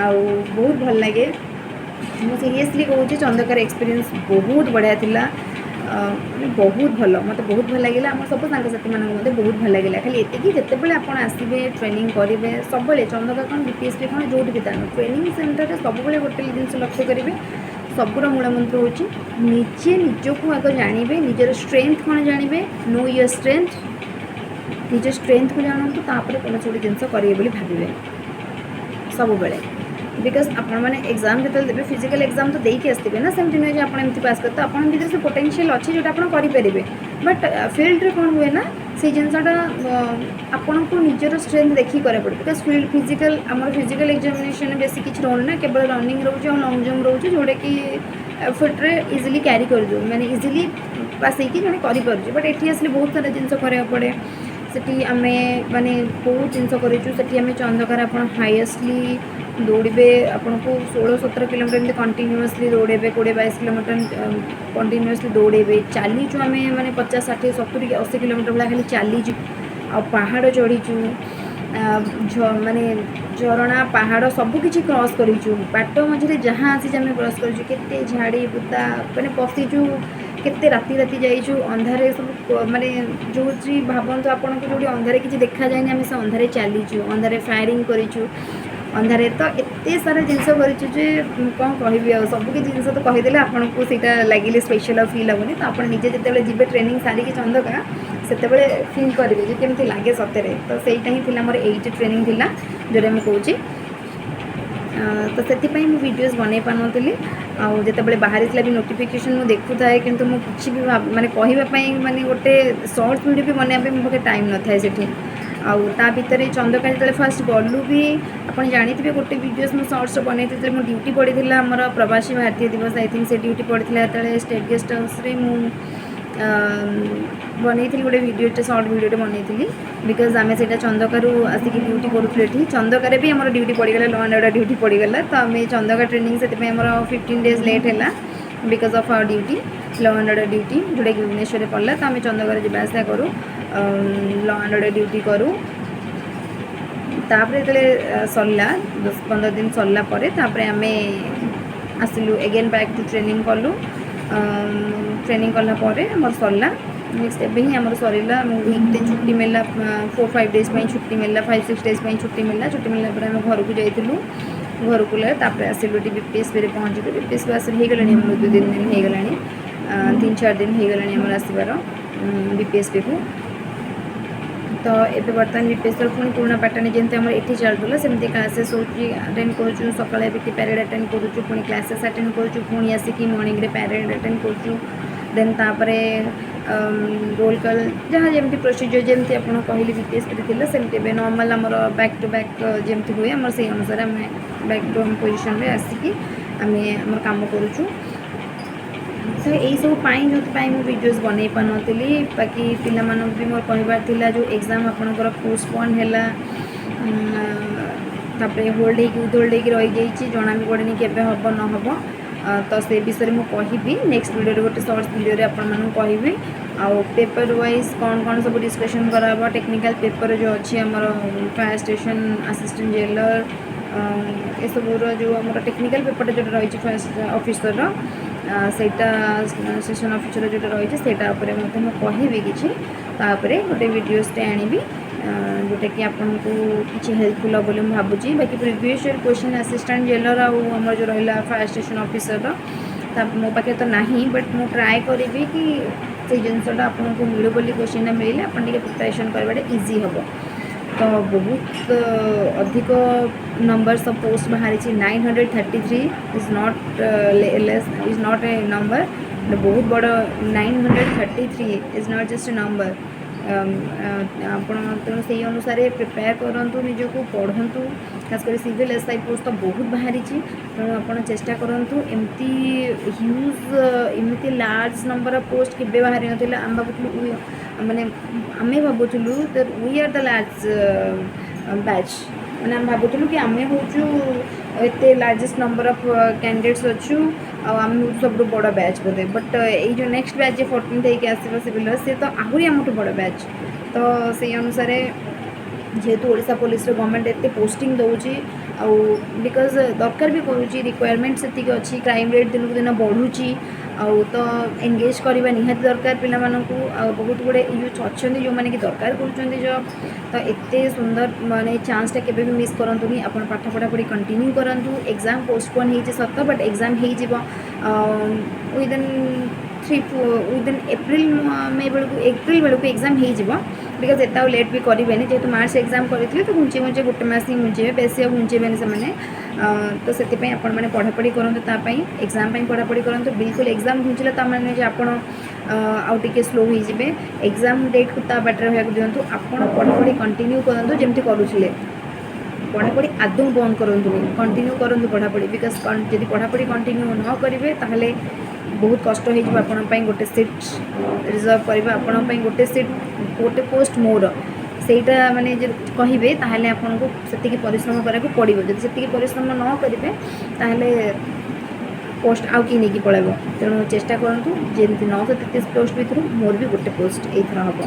ଆଉ ବହୁତ ଭଲ ଲାଗେ। ମୁଁ ସିରିୟସଲି କହୁଛି, ଚନ୍ଦକାର ଏକ୍ସପିରିଏନ୍ସ ବହୁତ ବଢ଼ିଆ ଥିଲା, ମାନେ ବହୁତ ଭଲ। ମୋତେ ବହୁତ ଭଲ ଲାଗିଲା, ଆମ ସବୁ ସାଙ୍ଗସାଥିମାନଙ୍କୁ ମଧ୍ୟ ବହୁତ ଭଲ ଲାଗିଲା। ଖାଲି ଏତିକି, ଯେତେବେଳେ ଆପଣ ଆସିବେ, ଟ୍ରେନିଂ କରିବେ, ସବୁବେଳେ ଚନ୍ଦକା କ'ଣ, ବିପିଏସ୍ପି କ'ଣ, ଯେଉଁଠି ବି ତା ଟ୍ରେନିଂ ସେଣ୍ଟରରେ ସବୁବେଳେ ଗୋଟେ ଜିନିଷ ଲକ୍ଷ୍ୟ କରିବେ। ସବୁର ମୂଳ ମନ୍ତ୍ର ହେଉଛି ନିଜେ ନିଜକୁ ଆଗ ଜାଣିବେ, ନିଜର ଷ୍ଟ୍ରେନ୍ଥ କ'ଣ ଜାଣିବେ। Know your strength. ନିଜ ଷ୍ଟ୍ରେନ୍ଥକୁ ଜାଣନ୍ତୁ, ତାପରେ କୌଣସି ଗୋଟେ ଜିନିଷ କରିବେ ବୋଲି ଭାବିବେ ସବୁବେଳେ। Because ଆପଣମାନେ ଏକ୍ଜାମ୍ ଯେତେବେଳେ ଦେବେ, ଫିଜିକାଲ୍ ଏକ୍ଜାମ୍ ତ ଦେଇକି ଆସିଥିବେ ନା। ସେମିତି ନୁହେଁ ଯେ ଆପଣ ଏମିତି ପାସ୍ କରି, ତ ଆପଣଙ୍କ ଭିତରେ ସେ ପୋଟେନ୍ସିଆଲ୍ ଅଛି ଯେଉଁଟା ଆପଣ କରିପାରିବେ। ବଟ୍ ଫିଲ୍ଡରେ କ'ଣ ହୁଏ ନା, ସେଇ ଜିନିଷଟା ଆପଣଙ୍କୁ ନିଜର ଷ୍ଟ୍ରେନ୍ଥ ଦେଖିକି କରିବାକୁ ପଡ଼ିବ, because field physical, ଆମର ଫିଜିକାଲ୍ ଏକ୍ଜାମିନେସନ୍ ବେଶୀ କିଛି ରହୁନି ନା। କେବଳ ରନିଂ ରହୁଛି ଆଉ ଲଙ୍ଗ୍ ଜମ୍ପ ରହୁଛି, ଯେଉଁଟାକି ଫୁଟ୍ରେ ଇଜିଲି କ୍ୟାରି କରିଦେଉ, ମାନେ ଇଜିଲି ପାସ୍ ହେଇକି ଜଣେ କରିପାରୁଛି। ବଟ୍ ଏଠି ଆସିଲେ ବହୁତ ସାରା ଜିନିଷ କରିବାକୁ ପଡ଼େ। ସେଠି ଆମେ ମାନେ ବହୁତ ଜିନିଷ କରିଛୁ। ସେଠି ଆମେ ଚନ୍ଦକାରେ ଆପଣ ହାଇଏଷ୍ଟଲି ଦୌଡ଼ିବେ, ଆପଣଙ୍କୁ 16-17 କିଲୋମିଟର ଏମିତି କଣ୍ଟିନ୍ୟୁଅସଲି ଦୌଡ଼େଇବେ, 20-22 କିଲୋମିଟର କଣ୍ଟିନ୍ୟୁଅସଲି ଦୌଡ଼େଇବେ। ଚାଲିଛୁ ଆମେ ମାନେ 50, 60, 70, 80 କିଲୋମିଟର ଭଳିଆ ଖାଲି ଚାଲିଛୁ ଆଉ ପାହାଡ଼ ଚଢ଼ିଛୁ, ମାନେ ଝରଣା, ପାହାଡ଼ ସବୁ କିଛି କ୍ରସ୍ କରିଛୁ। ବାଟ ମଝିରେ ଯାହା ଆସିଛି ଆମେ କ୍ରସ୍ କରିଛୁ। କେତେ ଝାଡ଼ି ବୁଦା ମାନେ ପଶିଛୁ, କେତେ ରାତି ରାତି ଯାଇଛୁ ଅନ୍ଧାରେ ସବୁ। ମାନେ ଯେଉଁଠି ଭାବନ୍ତୁ ଆପଣଙ୍କୁ, ଯେଉଁଠି ଅନ୍ଧାରେ କିଛି ଦେଖାଯାଏନି, ଆମେ ସେ ଅନ୍ଧାରେ ଚାଲିଛୁ, ଅନ୍ଧାରେ ଫାୟାରିଂ କରିଛୁ, ଅନ୍ଧାରେ ତ ଏତେ ସାରା ଜିନିଷ କରିଛୁ ଯେ ମୁଁ କ'ଣ କହିବି ଆଉ। ସବୁ କିଛି ଜିନିଷ ତ କହିଦେଲେ ଆପଣଙ୍କୁ ସେଇଟା ଲାଗିଲେ ସ୍ପେଶାଲ୍ ଆଉ ଫିଲ୍ ହେବନି। ତ ଆପଣ ନିଜେ ଯେତେବେଳେ ଯିବେ ଟ୍ରେନିଂ ସାରିକି ଚନ୍ଦକା, ସେତେବେଳେ ଫିଲ୍ କରିବେ ଯେ କେମିତି ଲାଗେ ସତରେ। ତ ସେଇଟା ହିଁ ଥିଲା ମୋର ଏଇଟି ଟ୍ରେନିଂ ଥିଲା ଯେଉଁଟା ମୁଁ କହୁଛି। ତ ସେଥିପାଇଁ ମୁଁ ଭିଡ଼ିଓଜ୍ ବନେଇ ପାରୁନଥିଲି। ଆଉ ଯେତେବେଳେ ବାହାରିଥିଲା ବି ନୋଟିଫିକେସନ୍ ମୁଁ ଦେଖୁଥାଏ, କିନ୍ତୁ ମୁଁ କିଛି ବି ମାନେ କହିବା ପାଇଁ, ମାନେ ଗୋଟେ ସର୍ଟ ଭିଡ଼ିଓ ବି ବନେଇବା ପାଇଁ ମୋ ପାଖେ ଟାଇମ୍ ନଥାଏ ସେଠି। ଆଉ ତା ଭିତରେ ଚନ୍ଦକା ଯେତେବେଳେ ଫାଷ୍ଟ ଗଲୁ ବି, ଆପଣ ଜାଣିଥିବେ, ଗୋଟେ ଭିଡ଼ିଓସ୍ ମୁଁ ସର୍ଟସ୍ ବନେଇଥିଲି ଯେତେବେଳେ ମୋ ଡ୍ୟୁଟି ପଡ଼ିଥିଲା। ଆମର ପ୍ରବାସୀ ଭାରତୀୟ ଦିବସ, I think, ସେ ଡ୍ୟୁଟି ପଡ଼ିଥିଲା ଯେତେବେଳେ ଷ୍ଟେଟ୍ ଗେଷ୍ଟ ହାଉସ୍ରେ ମୁଁ ବନେଇଥିଲି ଗୋଟେ ଭିଡ଼ିଓଟେ, ସର୍ଟ ଭିଡ଼ିଓଟେ ବନେଇଥିଲି, because ଆମେ ସେଇଟା ଚନ୍ଦକାରୁ ଆସିକି ଡ୍ୟୁଟି କରୁଥିଲୁ ଏଠି। ଚନ୍ଦକାରେ ବି ଆମର ଡ୍ୟୁଟି ପଡ଼ିଗଲା, ଲ ଆଣ୍ଡ ଅର୍ଡ଼ର ଡ୍ୟୁଟି ପଡ଼ିଗଲା। ତ ଆମେ ଚନ୍ଦକା ଟ୍ରେନିଂ ସେଥିପାଇଁ ଆମର 15 ଡେଜ୍ ଲେଟ୍ ହେଲା because of our duty, law and order duty, ଯେଉଁଟାକି ଭୁବନେଶ୍ୱରରେ ପଡ଼ିଲା। ତ ଆମେ ଚନ୍ଦକାରେ ଯିବା ଆସିବା କରୁ, ଲ ଆଣ୍ଡ ଅର୍ଡ଼ର ଡ୍ୟୁଟି କରୁ। ତାପରେ ଯେତେବେଳେ ସରିଲା, 10-15 ଦିନ ସରିଲା ପରେ ତାପରେ ଆମେ ଆସିଲୁ, ଏଗେନ୍ ବ୍ୟାକ୍ ଟୁ ଟ୍ରେନିଂ କଲୁ। ଟ୍ରେନିଂ କଲା ପରେ ଆମର ସରିଲା। ନେକ୍ସଟ ଏବେ ହିଁ ଆମର ସରିଲା। ଆମକୁ ୱିକ୍ଟେ ଛୁଟି ମିଳିଲା, 4-5 ଡେଜ୍ ପାଇଁ ଛୁଟି ମିଳିଲା, 5-6 ଡେଜ୍ ପାଇଁ ଛୁଟି ମିଳିଲା। ଛୁଟି ମିଳିଲା ପରେ ଆମେ ଘରକୁ ଯାଇଥିଲୁ। ଘରକୁ ଗଲେ ତାପରେ ଆସିଲୁ, ଏଠି ବିପିଏସ୍ପିରେ ପହଞ୍ଚିଲୁ। ବିପିଏସ୍ପି ଆସିଲେ ହେଇଗଲାଣି ଆମର 2-3 ଦିନ ହେଇଗଲାଣି, 3-4 ଦିନ ହେଇଗଲାଣି ଆମର ଆସିବାର ବିପିଏସ୍ପିକୁ। ତ ଏବେ ବର୍ତ୍ତମାନ ବିପିଏସ୍ର ପୁଣି ପୁରୁଣା ପାଟର୍ନ ଯେମିତି ଆମର ଏଠି ଚାଲୁଥିଲା, ସେମିତି କ୍ଲାସେସ୍ ହେଉଛି, ଆଟେଣ୍ଡ କରୁଛୁ। ସକାଳେ ପିଟି ପ୍ୟାରେଡ଼ ଆଟେଣ୍ଡ କରୁଛୁ, ପୁଣି କ୍ଲାସେସ୍ ଆଟେଣ୍ଡ କରୁଛୁ, ପୁଣି ଆସିକି ମର୍ଣ୍ଣିଂରେ ପ୍ୟାରେଡ଼ ଆଟେଣ୍ଡ କରୁଛୁ। ଦେନ୍ ତାପରେ ରୋଲ୍ କଲ୍, ଯାହା ଯେମିତି ପ୍ରୋସିଜିଓର ଯେମିତି ଆପଣ କହିଲି ବିପିଏସ୍ପିରେ ଥିଲା, ସେମିତି ଏବେ ନର୍ମାଲ୍ ଆମର ବ୍ୟାକ୍ ଟୁ ବ୍ୟାକ୍ ଯେମିତି ହୁଏ ଆମର, ସେଇ ଅନୁସାରେ ଆମେ ବ୍ୟାକ୍ ଟୁ ଆମ ପୋଜିସନ୍ରେ ଆସିକି ଆମେ ଆମର କାମ କରୁଛୁ। ତ ଏଇସବୁ ପାଇଁ ଯେଉଁଥିପାଇଁ ମୁଁ ଭିଡ଼ିଓଜ୍ ବନେଇ ପାରୁନଥିଲି। ବାକି ପିଲାମାନଙ୍କୁ ବି ମୋର କହିବାର ଥିଲା, ଯେଉଁ ଏକ୍ଜାମ୍ ଆପଣଙ୍କର ପୋଷ୍ଟପୋନ୍ ହେଲା, ତାପରେ ହୋଲ୍ଡ ହେଇକି, ୱିଥହୋଲ୍ଡ ହେଇକି ରହିଯାଇଛି, ଜଣା ବି ପଡ଼େନି କେବେ ହେବ ନ ହେବ। ତ ସେ ବିଷୟରେ ମୁଁ କହିବି ନେକ୍ସଟ ଭିଡ଼ିଓରେ, ଗୋଟେ ସର୍ଟ ଭିଡ଼ିଓରେ ଆପଣମାନଙ୍କୁ କହିବି। ଆଉ ପେପର୍ ୱାଇଜ୍ କ'ଣ କ'ଣ ସବୁ ଡିସ୍କସନ୍ କରାହେବ, ଟେକ୍ନିକାଲ୍ ପେପର୍ ଯେଉଁ ଅଛି ଆମର ଫାୟାର ଷ୍ଟେସନ୍ ଆସିଷ୍ଟାଣ୍ଟ ଜେଲର, ଏସବୁର ଯେଉଁ ଆମର ଟେକ୍ନିକାଲ୍ ପେପର୍ଟା ଯେଉଁଟା ରହିଛି ଫାଷ୍ଟ ଅଫିସରର, ସେଇଟା ଷ୍ଟେସନ୍ ଅଫିସର ଯେଉଁଟା ରହିଛି, ସେଇଟା ଉପରେ ମଧ୍ୟ ମୁଁ କହିବି କିଛି। ତାପରେ ଗୋଟେ ଭିଡ଼ିଓସ୍ଟେ ଆଣିବି ଯେଉଁଟାକି ଆପଣଙ୍କୁ କିଛି ହେଲ୍ପଫୁଲ୍ ହେବ ବୋଲି ମୁଁ ଭାବୁଛି। ବାକି previous year question assistant jailer ଆଉ ଆମର ଯେଉଁ ରହିଲା ଫାୟାର ଷ୍ଟେସନ୍ ଅଫିସରର, ତା ମୋ ପାଖରେ ତ ନାହିଁ, ବଟ୍ ମୁଁ ଟ୍ରାଏ କରିବି କି ସେଇ ଜିନିଷଟା ଆପଣଙ୍କୁ ମିଳୁ ବୋଲି। କ୍ୱେଶ୍ଚିନ୍ଟା ମିଳିଲେ ଆପଣ ଟିକେ ପ୍ରିପାରେସନ୍ କରିବାଟା ଇଜି ହେବ। ତ ବହୁତ ଅଧିକ ନମ୍ବର୍ସ ଅଫ୍ ପୋଷ୍ଟ ବାହାରିଛି। 933 is not less, is not a number ବହୁତ ବଡ଼। 933 is not just a number. ଆପଣ ତେଣୁ ସେଇ ଅନୁସାରେ ପ୍ରିପେୟାର କରନ୍ତୁ, ନିଜକୁ ପଢ଼ନ୍ତୁ। ଖାସ କରି ସିଭିଲ୍ ଏସ୍ I post ତ ବହୁତ ବାହାରିଛି, ତେଣୁ ଆପଣ ଚେଷ୍ଟା କରନ୍ତୁ। ଏମିତି ହ୍ୟୁଜ୍, ଏମିତି ଲାର୍ଜ ନମ୍ବର ଅଫ୍ ପୋଷ୍ଟ କେବେ ବାହାରି ନଥିଲା। ଆମେ ଭାବୁଥିଲୁ, ମାନେ ଆମେ ଭାବୁଥିଲୁ we are the large batch, ମାନେ ଆମେ ଭାବୁଥିଲୁ କି ଆମେ ହେଉଛୁ ଏତେ ଲାର୍ଜେଷ୍ଟ ନମ୍ବର ଅଫ୍ କ୍ୟାଣ୍ଡିଡେଟ୍ସ ଅଛୁ ଆଉ ଆମେ ହେଉଛୁ ସବୁଠୁ ବଡ଼ ବ୍ୟାଚ୍ ବୋଧେ। ବଟ୍ ଏଇ ଯେଉଁ ନେକ୍ସଟ ବ୍ୟାଚ୍ ଯେ 14th ହେଇକି ଆସିବ ସିଭିଲ୍ର, ସେ ତ ଆହୁରି ଆମଠୁ ବଡ଼ ବ୍ୟାଚ୍। ତ ସେଇ ଅନୁସାରେ ଯେହେତୁ ଓଡ଼ିଶା ପୋଲିସର ଗଭର୍ଣ୍ଣମେଣ୍ଟ ଏତେ ପୋଷ୍ଟିଂ ଦେଉଛି ଆଉ because ଦରକାର ବି କରୁଛି, ରିକ୍ୱାରମେଣ୍ଟ ସେତିକି ଅଛି, କ୍ରାଇମ୍ ରେଟ୍ ଦିନକୁ ଦିନ ବଢ଼ୁଛି ଆଉ ତ ଏନଗେଜ୍ କରିବା ନିହାତି ଦରକାର ପିଲାମାନଙ୍କୁ। ଆଉ ବହୁତ ଗୁଡ଼ିଏ ୟୁଥ୍ ଅଛନ୍ତି ଯେଉଁମାନେ କି ଦରକାର କରୁଛନ୍ତି ଜବ୍। ତ ଏତେ ସୁନ୍ଦର ମାନେ ଚାନ୍ସଟା କେବେ ବି ମିସ୍ କରନ୍ତୁନି। ଆପଣ ପାଠ ପଢ଼ାପଢ଼ି କଣ୍ଟିନ୍ୟୁ କରନ୍ତୁ। ଏକ୍ଜାମ୍ ପୋଷ୍ଟପୋନ୍ ହେଇଛି ସତ, ବଟ୍ ଏକ୍ଜାମ୍ ହେଇଯିବ within three within April May ବେଳକୁ, ଏପ୍ରିଲ ବେଳକୁ ଏକ୍ଜାମ୍ ହେଇଯିବ, because ଏତେ ଆଉ ଲେଟ୍ ବି କରିବେନି। ଯେହେତୁ ମାର୍ଚ୍ଚ ଏକ୍ଜାମ୍ କରିଥିଲେ, ତ ଘୁଞ୍ଚେଇ ଘୁଞ୍ଚେଇ ଗୋଟେ ମାସ ହିଁ ଘୁଞ୍ଚେଇବେ, ବେଶୀ ଆଉ ଘୁଞ୍ଚେଇବେନି ସେମାନେ। ତ ସେଥିପାଇଁ ଆପଣମାନେ ପଢ଼ାପଢ଼ି କରନ୍ତୁ, ତା ପାଇଁ ଏକ୍ଜାମ୍ ପାଇଁ ପଢ଼ାପଢ଼ି କରନ୍ତୁ। ବିଲକୁଲ ଏକ୍ଜାମ୍ ଘୁଞ୍ଚିଲେ ତା ମାନେ ଯେ ଆପଣ ଆଉ ଟିକେ ସ୍ଲୋ ହେଇଯିବେ। ଏକ୍ଜାମ୍ ଡେଟ୍କୁ ତା ବାଟରେ ରହିବାକୁ ଦିଅନ୍ତୁ। ଆପଣ ପଢ଼ାପଢ଼ି କଣ୍ଟିନ୍ୟୁ କରନ୍ତୁ ଯେମିତି କରୁଥିଲେ। ପଢ଼ାପଢ଼ି ଆଦୌ ବନ୍ଦ କରନ୍ତୁନି, କଣ୍ଟିନ୍ୟୁ କରନ୍ତୁ ପଢ଼ାପଢ଼ି, because ଯଦି ପଢ଼ାପଢ଼ି କଣ୍ଟିନ୍ୟୁ ନ କରିବେ, ତାହେଲେ ବହୁତ କଷ୍ଟ ହେଇଯିବ ଆପଣଙ୍କ ପାଇଁ ଗୋଟେ ସିଟ୍ ରିଜର୍ଭ କରିବା। ଆପଣଙ୍କ ପାଇଁ ଗୋଟେ ସିଟ୍, ଗୋଟେ ପୋଷ୍ଟ ମୋର ସେଇଟା ମାନେ ଯଦି କହିବେ, ତାହେଲେ ଆପଣଙ୍କୁ ସେତିକି ପରିଶ୍ରମ କରିବାକୁ ପଡ଼ିବ। ଯଦି ସେତିକି ପରିଶ୍ରମ ନ କରିବେ, ତାହେଲେ ପୋଷ୍ଟ ଆଉ କିଏ ନେଇକି ପଳାଇବ। ତେଣୁ ଚେଷ୍ଟା କରନ୍ତୁ ଯେମିତି 933 ପୋଷ୍ଟ ଭିତରୁ ମୋର ବି ଗୋଟେ ପୋଷ୍ଟ ଏଇଥର ହେବ।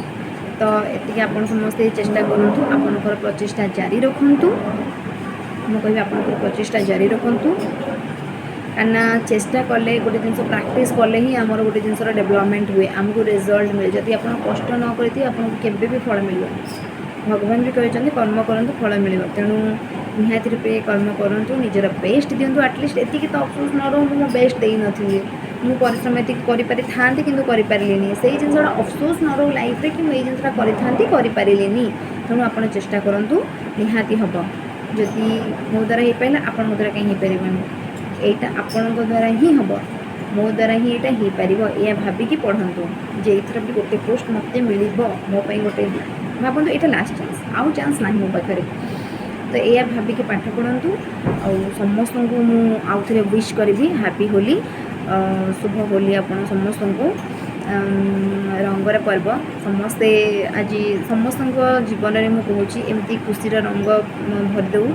ତ ଏତିକି ଆପଣ ସମସ୍ତେ ଚେଷ୍ଟା କରନ୍ତୁ, ଆପଣଙ୍କର ପ୍ରଚେଷ୍ଟା ଜାରି ରଖନ୍ତୁ। ମୁଁ କହିବି, ଆପଣଙ୍କର ପ୍ରଚେଷ୍ଟା ଜାରି ରଖନ୍ତୁ, କାହିଁକିନା ଚେଷ୍ଟା କଲେ, ଗୋଟେ ଜିନିଷ ପ୍ରାକ୍ଟିସ୍ କଲେ ହିଁ ଆମର ଗୋଟେ ଜିନିଷର ଡେଭଲପମେଣ୍ଟ ହୁଏ, ଆମକୁ ରେଜଲ୍ଟ ମିଳେ। ଯଦି ଆପଣ କଷ୍ଟ ନ କରିଥିବେ, ଆପଣଙ୍କୁ କେବେ ବି ଫଳ ମିଳିବନି। ଭଗବାନ ବି କହିଛନ୍ତି, କର୍ମ କରନ୍ତୁ, ଫଳ ମିଳିବ। ତେଣୁ ନିହାତି ରୂପେ କର୍ମ କରନ୍ତୁ, ନିଜର ବେଷ୍ଟ ଦିଅନ୍ତୁ। ଆଟଲିଷ୍ଟ ଏତିକି ତ ଅଫସୋସ ନ ରହୁ, ମୁଁ ବେଷ୍ଟ ଦେଇନଥିଲି, ମୁଁ ପରିଶ୍ରମ ଏତିକି କରିପାରିଥାନ୍ତି କିନ୍ତୁ କରିପାରିଲିନି। ସେଇ ଜିନିଷଟା ଅଫସୋସ ନ ରହୁ ଲାଇଫ୍ରେ କି ମୁଁ ଏଇ ଜିନିଷଟା କରିଥାନ୍ତି, କରିପାରିଲିନି। ତେଣୁ ଆପଣ ଚେଷ୍ଟା କରନ୍ତୁ, ନିହାତି ହେବ। ଯଦି ମୋ ଦ୍ୱାରା ହେଇପାରିଲା, ଆପଣଙ୍କ ଦ୍ୱାରା କାହିଁ ହେଇପାରିବନି? ଏଇଟା ଆପଣଙ୍କ ଦ୍ୱାରା ହିଁ ହେବ, ମୋ ଦ୍ୱାରା ହିଁ ଏଇଟା ହେଇପାରିବ, ଏଇଆ ଭାବିକି ପଢ଼ନ୍ତୁ ଯେ ଏଇଥର ବି ଗୋଟେ ପୋଷ୍ଟ ମୋତେ ମିଳିବ। ମୋ ପାଇଁ ଗୋଟେ ଭାବନ୍ତୁ, ଏଇଟା ଲାଷ୍ଟ ଚାନ୍ସ, ଆଉ ଚାନ୍ସ ନାହିଁ ମୋ ପାଖରେ। ତ ଏଇଆ ଭାବିକି ପାଠ ପଢ଼ନ୍ତୁ। ଆଉ ସମସ୍ତଙ୍କୁ ମୁଁ ଆଉ ଥରେ ୱିଶ୍ କରିବି ହାପି ହୋଲି, ଶୁଭ ହୋଲି ଆପଣ ସମସ୍ତଙ୍କୁ। ରଙ୍ଗର ପର୍ବ। ସମସ୍ତେ ଆଜି ସମସ୍ତଙ୍କ ଜୀବନରେ ମୁଁ କହୁଛି, ଏମିତି ଖୁସିର ରଙ୍ଗ ଭରିଦେଉ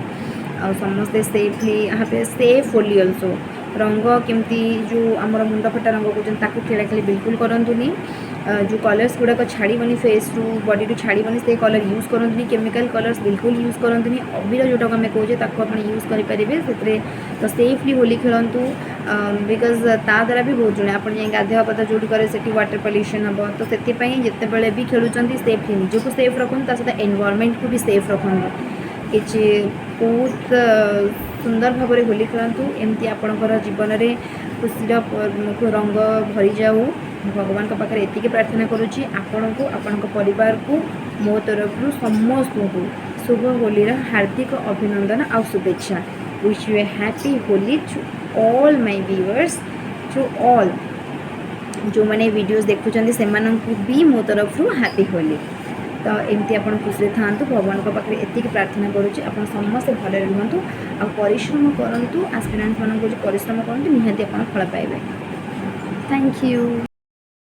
ଆଉ ସମସ୍ତେ safely have safe Holi also. ରଙ୍ଗ କେମିତି, ଯେଉଁ ଆମର ମୁଣ୍ଡ ଫଟା ରଙ୍ଗ କହୁଛନ୍ତି, ତାକୁ ଖେଳା ଖେଳି ବିଲକୁଲ କରନ୍ତୁନି। ଯେଉଁ କଲର୍ସ ଗୁଡ଼ାକ ଛାଡ଼ିବନି, ଫେସ୍ରୁ ବଡ଼ିରୁ ଛାଡ଼ିବନି, ସେ କଲର୍ ୟୁଜ୍ କରନ୍ତୁନି। କେମିକାଲ୍ କଲର୍ସ ବିଲକୁଲ ୟୁଜ୍ କରନ୍ତୁନି। ଅବିର ଯେଉଁଟାକୁ ଆମେ କହୁଛେ, ତାକୁ ଆପଣ ୟୁଜ୍ କରିପାରିବେ ସେଥିରେ। ତ ସେଫଲି ହୋଲି ଖେଳନ୍ତୁ, because ତା ଦ୍ୱାରା ବି ବହୁତ ଜଣେ ଆପଣ ଯାଇ ଗାଧୁଆ ପାଧୁଆ ଯେଉଁଠି କରିବେ, ସେଠି ୱାଟର୍ ପଲ୍ୟୁସନ୍ ହେବ। ତ ସେଥିପାଇଁ ଯେତେବେଳେ ବି ଖେଳୁଛନ୍ତି, ସେଫଲି ନିଜକୁ ସେଫ୍ ରଖନ୍ତୁ, ତା ସହିତ ଏନଭାରମେଣ୍ଟକୁ ବି ସେଫ୍ ରଖନ୍ତୁ। କିଛି ବହୁତ ସୁନ୍ଦର ଭାବରେ ହୋଲି ଖେଳନ୍ତୁ। ଏମିତି ଆପଣଙ୍କର ଜୀବନରେ ଖୁସିର ରଙ୍ଗ ଭରିଯାଉ, ଭଗବାନଙ୍କ ପାଖରେ ଏତିକି ପ୍ରାର୍ଥନା କରୁଛି। ଆପଣଙ୍କୁ, ଆପଣଙ୍କ ପରିବାରକୁ ମୋ ତରଫରୁ ସମସ୍ତଙ୍କୁ ଶୁଭ ହୋଲିର ହାର୍ଦ୍ଦିକ ଅଭିନନ୍ଦନ ଆଉ ଶୁଭେଚ୍ଛା। Wish you a happy Holi to all my viewers, to all ଯେଉଁମାନେ ଭିଡ଼ିଓସ୍ ଦେଖୁଛନ୍ତି, ସେମାନଙ୍କୁ ବି ମୋ ତରଫରୁ ହାପି ହୋଲି। ତ ଏମିତି ଆପଣ ଖୁସିରେ ଥାଆନ୍ତୁ, ଭଗବାନଙ୍କ ପାଖରେ ଏତିକି ପ୍ରାର୍ଥନା କରୁଛି। ଆପଣ ସମସ୍ତେ ଭଲରେ ରୁହନ୍ତୁ ଆଉ ପରିଶ୍ରମ କରନ୍ତୁ। ଆସ୍ପିରାଣ୍ଟମାନଙ୍କୁ କହୁଛି, ପରିଶ୍ରମ କରନ୍ତୁ, ନିହାତି ଆପଣ ଫଳ ପାଇବେ। Thank you.